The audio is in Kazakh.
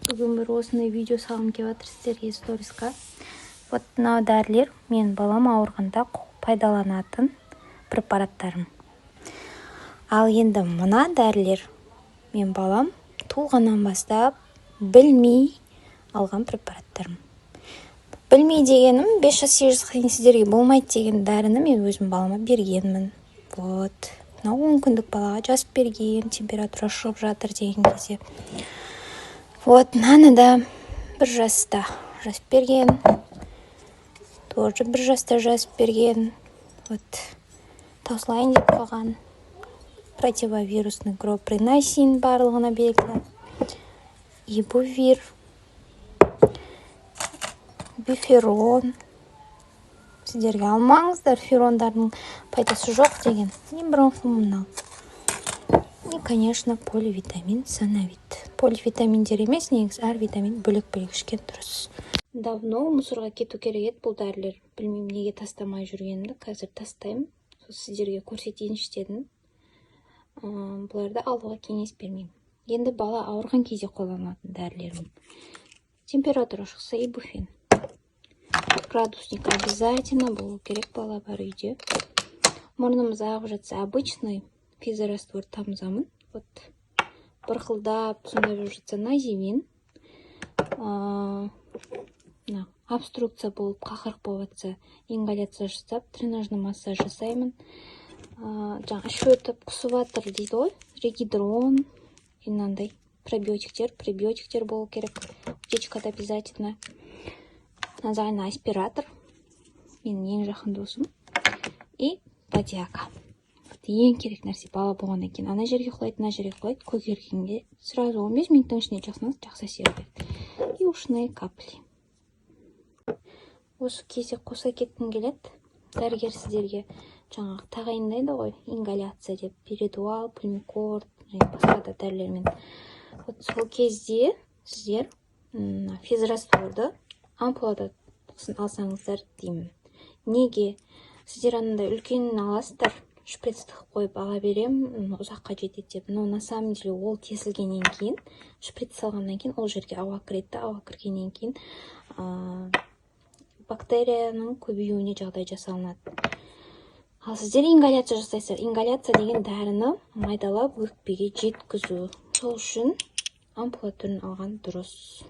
Бүгін бір осындай видео салғым келіп жатыр сіздерге сторисқа. Вот мынау дәрілер мен балам ауырғанда пайдаланатын препараттарым. Ал енді мына дәрілер мен балам туылғаннан бастап білмей алған препараттарым. Білмей дегенім, 5 жас, 8 жасқа дейін сіздерге болмайды деген дәріні мен өзім балама бергенмін. Вот мынау 10 күндік балаға жазып берген, температура шығып жатыр деген кезде. Вот мынаны да 1 жаста жазып берген, тоже 1 жаста жазып берген. Вот таусылайын деп қалған противовирусный Гропринасин, барлығына белгілі, Ибувир, Биферон. Сіздерге алмаңыздар, ферондардың пайдасы жоқ деген. Не мынау и, конечно, поливитамин Санавит. Поливитаминдер емес, негізі әр витамин бөлек бөлек ішкен дұрыс. Давно мусорға кету керек еді бұл дәрілер. Білмеймін, неге тастамай жүргенімді. Қазір тастаймын, сол сіздерге көрсетейінші дедім. Бұларды алуға кеңес бермеймін. Енді бала ауырған кезде қолданылатын дәрілерім: температура шықса, ибуфен. Градусник обязательно болу керек бала бар үйде. Мұрнымыз ағып жатса, обычный физраствор тамызамын. Вот бұрқылдап сондай болып жатса, Називин. Мына обструкция болып, қақырық болып жатса, ингаляция жасап, дренажный массаж жасаймын. Жаңағы іші өтіп, құсып жатыр дейді ғой, Регидрон. И мынандай пробиотиктер, пребиотиктер болу керек аптечкада обязательно. Назальный аспиратор, менің ең жақын досым, и бодяга. Ең керек нәрсе. Бала болғаннан кейін ана жерге құлайды, мына жерге құлайды, көгергенге сразу 15 минуттың ішінде жақсаңыз, жақсы әсер береді. И ушные капли. Осы кезде қоса кеткім келеді: дәрігер сіздерге жаңағы тағайындайды ғой ингаляция деп, Беродуал, Пульмикорт және басқа да дәрілермен. Вот сол кезде сіздер физрастворды ампулада алсаңыздар деймін. Неге сіздер анандай үлкенін аласыздар, шприц тығып қойып ала беремін, ұзаққа жетеді деп? Но на самом деле ол тесілгеннен кейін, шприц салғаннан кейін ол жерге ауа кіреді да, ауа кіргеннен кейін бактерияның көбеюіне жағдай жасалынады. Ал сіздер ингаляция жасайсыздар. Ингаляция деген дәріні майдалап өкпеге жеткізу. Сол үшін ампула түрін алған дұрыс.